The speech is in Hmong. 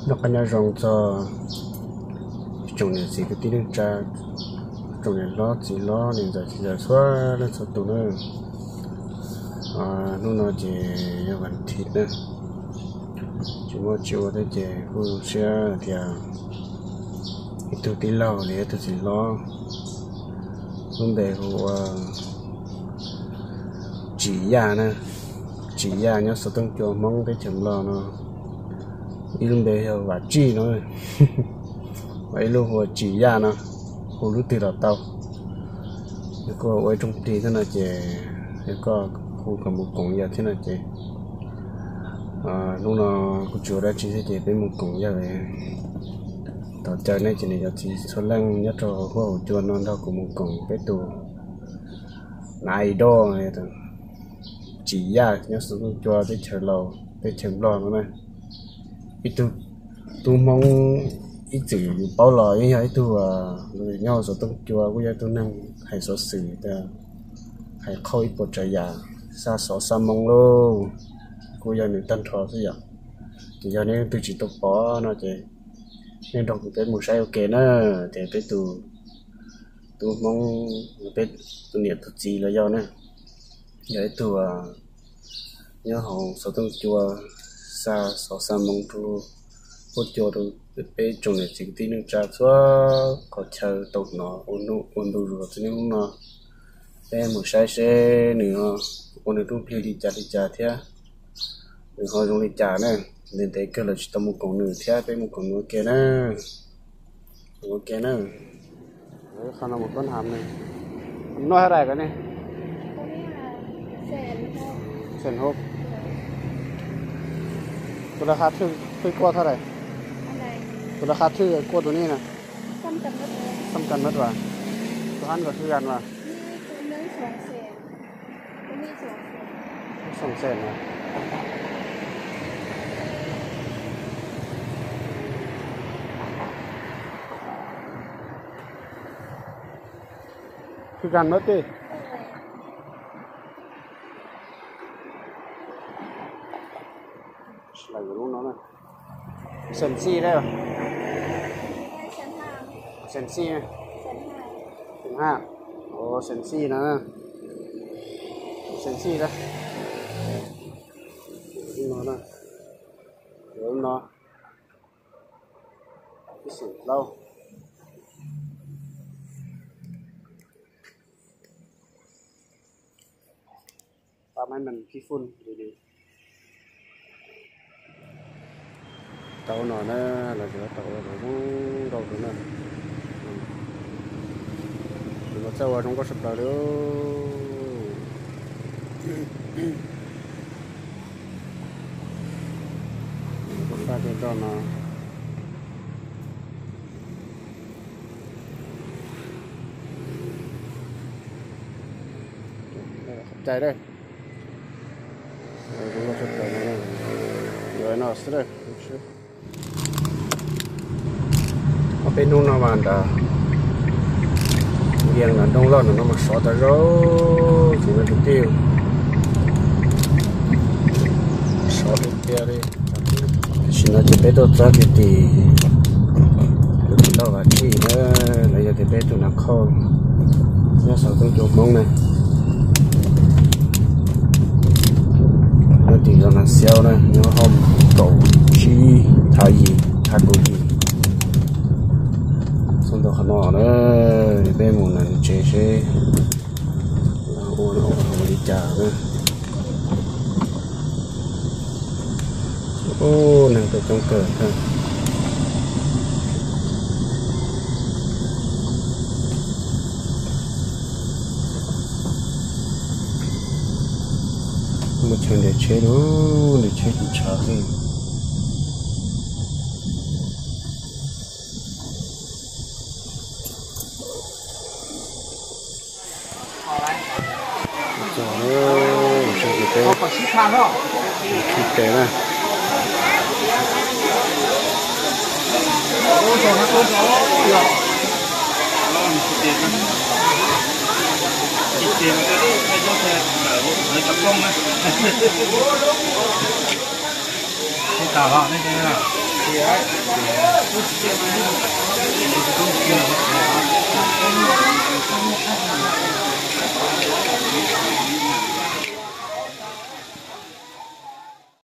Noj qab nyob zoo txog tsoom niam txiv kwv tij neej tsa, tsoom niam hlob txiv hlob niam ntxawm txiv ntxawm txhua leej txhua tus na. Hnub no ces yog vas thiv na, tsis muaj tsis ua thiab ces kuj zoo siab tias ib tug tij laug los yog ib tug txiv hlob, lub npe hu ua Tsim Yaj na. Tsim Yaj nyob xov tooj cua Hmoob teb chaws Nplog no. Ib lub npe yog Vam Tsij no, ib lub hu ua Tsim Yaj no, hu lub twg los tau. Yog koj ua ib rooj plig thiab no ces yog koj hu kom mus koom yawg thiab no ces hnub no kuj tsis ua dab tsi thiab ces peb mus koom yawg. Thov caw nej cov niam cov txiv txhua leej nyob rau huab hauv cua no nrog kuv mus koom peb tus na idol Tsim Yaj nyob xov tooj cua teb chaws Laus teb chaws Nplog no na. Ib tug tub Hmoob ib txwm yus paub los yeej yog ib tug nyob hauv xov tooj cua kuj yog ib tug neeg hais xov xwm, hais qhauj ib puas tsav yam, xa xov xa moo lauj, kuj yog nws tag nrho xwb yom. Ces yog nej leej twg tsis tau pom no ces nej nrog kuv peb mus saib ua ke na, tias peb tus tub Hmoob, peb tus niam tus txiv los yog na, yog ib tug nyob hauv xov tooj cua xa xov xa moo rau huab cua rau peb tsoom niam txiv kwv tij neej tsa txhua qhov chaw tau hnov ua ntu zus los txog niaj hnub no. Peb mus saib seb nws ua nws rooj plig li cas li cas thiab nws ho zoo li cas na. Ntev ntev kawg lawm tsis tau mus koom nws thiab, peb mus koom nws ua ke na. Mus ua ke na. Qhov no mus tuab ham ne. Nuaj hab dais ko ne? Xeem hub. Tus laj kha thwj kuaj thaj dais? Tus laj kha thwj kuaj tus nej na? Xab kas mab vas. Tus hab ko thwj kas vas? Xeem xeem na. Thwj kas mab tej. Xeem xij dab? Xeem xij. Xeem haj. Xeem xij na. Xeem xij dab? No na. Ib xeem plaub. Pab maiv mees kib fun li li. Tau no na, los tau ua zoo nkauj rau na. Tus no txawj ua zoo nkauj sab plaws li. Koj faj tej roj no. Qhov cai dab. Zoo nkauj sab plaws no, yuav no xwb dab. Ob peb hnub no mas nram Vias nram nroog loj no mas sov tas zog, tsis muaj tus tij, sov tiag tiag li. Tam sim no ces peb tuaj txog kiag tim tus tij laug Vam Tsij na, los yog tias peb tus nas khauj nyob xov tooj cua Hmoob na. Nyob tim zos Nas Xiaub na, nyob hoob kaum tsib thaj yim thaj kaum yim. Txog ntua qhov no na, peb mus nram nws tsev seb ua ua li cas na. Ub, neeg tuaj coob kawg thiab. Muaj chaw nres tsheb lawm, nres tsheb tsis tshav xwb. Txog lawm, txog ces peb khij tes na. Khij tes na.